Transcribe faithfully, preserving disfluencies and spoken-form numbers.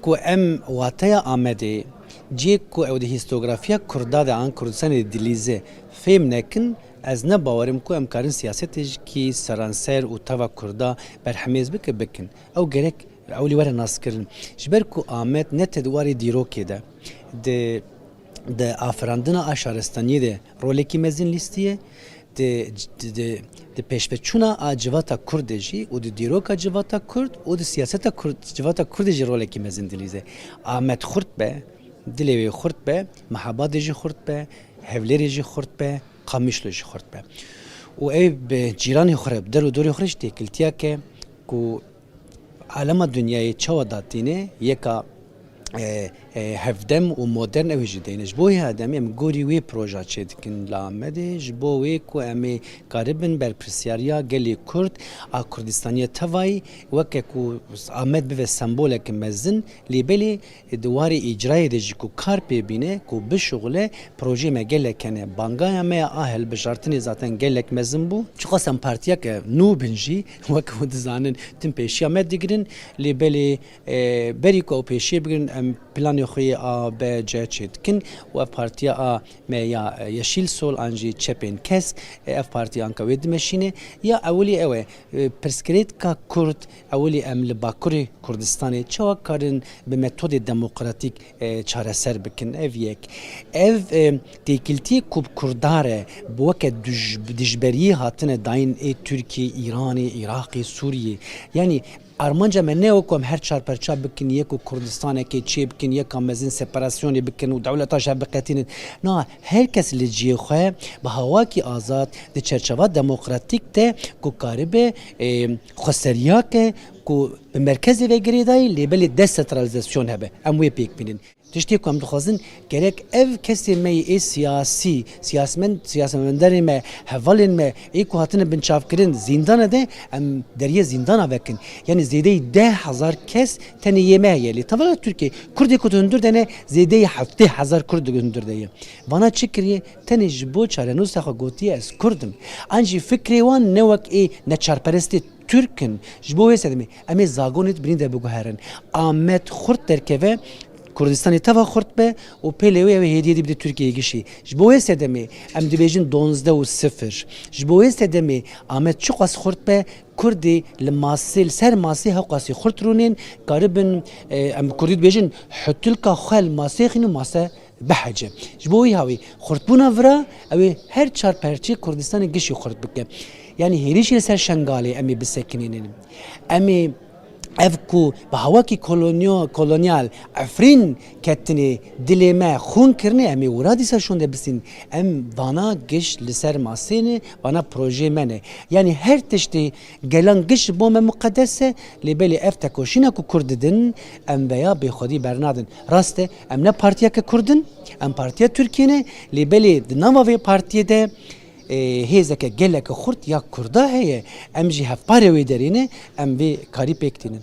Ku em wateya Amedê, cihê ku ew di hîstografiya Kurda de an Kurdistanê de dilîze fêm nekin, ez ne bawerim ku em karin siyasetê jî kî seranser û teva Kurda berhemêz bike bikin. Ew gerek ewlî were naskirin. Ji ber ku Amed ne te di warê dîrokê de, di, di afirandina a şaristaniyê de rolekî mezin lîstiye, di, di, di, di pêşveçûna a civata Kurd de jî û di dîroka civata Kurd û di siyaseta Kurd, civata Kurd de jî rolekî mezin dilîze. Amed xurt be, dilê wê xurt be, Mehabadê jî xurt be, Hewlêrê jî xurt be, Qamişlo jî xurt be. Û ew bi cîranê xwe re, bi der û dorê xwe re jî têkiltiya ke ku alema dinyayê çawa datîne, yeka, e, e, hevdem û modern ew ê jî deyne. Ji bo wê hedemê em gorî wê proja çêdikin li Amedê, ji bo wê ku em ê karibin berpirsyariya gelê Kurd a Kurdistaniya tevayî, weke ku Amed bibe semboleke mezin, lê belê di warê îcrayê de jî ku kar pê bîne, ku bişuxule, projeyê me gelek hene. Bangaya me ya a hilbijartinê zaten gelek mezin bû. Çiqas em partiyeke nû bin jî, weke hûn dizanin, tim pêşiya me digirin, lê belê, e, berî ku ew pêşiyê bigirin, em planê xwe yê A B C çêdikin û ev partiya a me ya, e, Yeşil Sol an jî Çepên Kesk, e, ev partiya anka wê dimeşîne. Ya ewilî ew e, e, pirsgirêka Kurd, ewilî em li Bakurê Kurdistanê çawa karin bi metodê demokratîk, e, çareser bikin? Ev yek. Ev, e, têkiltiyê ku bi Kurdan re bi weke duj-, dijberiyê hatine dayîn ê Tirkiyê, Îranê, Iraqê, Sûriyê. Yanî armanca me ne wek ku em her çar perça bikin, yek û Kurdistanekê çê bikin, yeka mezin separasyonê bikin û dewleta ji hev biqetînin. Na, her kes li cihê xwe bi hawakî azad di çerçeva demokratîk de ku karibe, e, xweseriyake ku bi merkezê ve girêdayî, lê belê desentralizasyon hebe. Em wê pêk bînin. Tiştê ku em dixwazin, gerek ev kesê me yê ê siyasî, siyasmen-, siyasetmedarê me, hevalên me, ê ku hatine binçavkirin zîndana de, em deriyê zîndana vekin. Yanî zêdeyî deh hezar kes tenê yê me heye. Lê tevala Tirkiyê, Kurdê ku di hundir de ne, zêdeyî heftê hezar Kurd di hundir de ye. Vana çi kiriye? Tenê ji bo çarenûsa xwe gotiye, ez Kurd im. An jî fikrê wan ne wek ê neçarperestê Tirk in. Ji bo wê sedemê em ê zagonê di birîn de biguherin. Amed xurt derkeve, Kurdistanê teva xurt be û pêlê wê ew ê hêdiyê dî bide Tirkiyeyê gişî. Ji bo wê sedemê em dibêjin donzdeh û sifir. Ji bo wê sedemê Amed çiqas xurt be, Kurdê li masê, li ser masê hewqasî xurt rûnên, karibin, e, em bi Kurdî dibêjin, hutulka xwe li masê xîn û mase bihece. Ji bo wî hawî xurtbûna vira, ew ê her çar perçê Kurdistanê gişî xurt bike. Yanî hêrişî li ser Şengalê em ê bisekinînin. Em ê ev ku bi hawakî kolonyo-, kolonyal Efrîn ketinê dilê me xûn kirinê, em ê wira dîsa şûnde bisînin. Em vana giş li ser masê ne, vana projeyê me ne. Yanî her tiştê gelan giş ji bo me muqedes e, lê belê ev tekoşîna ku Kurd didin, em veya bêxwedî bernadin. Rast e, em ne partiyeke Kurd in, em partiya Tirkiyê ne, lê belê di nava vê partiyê de, e, hêzeke geleke xurt ya Kurda heye. Em jî hevparê wê derê ne, em vê karî pêk tînin.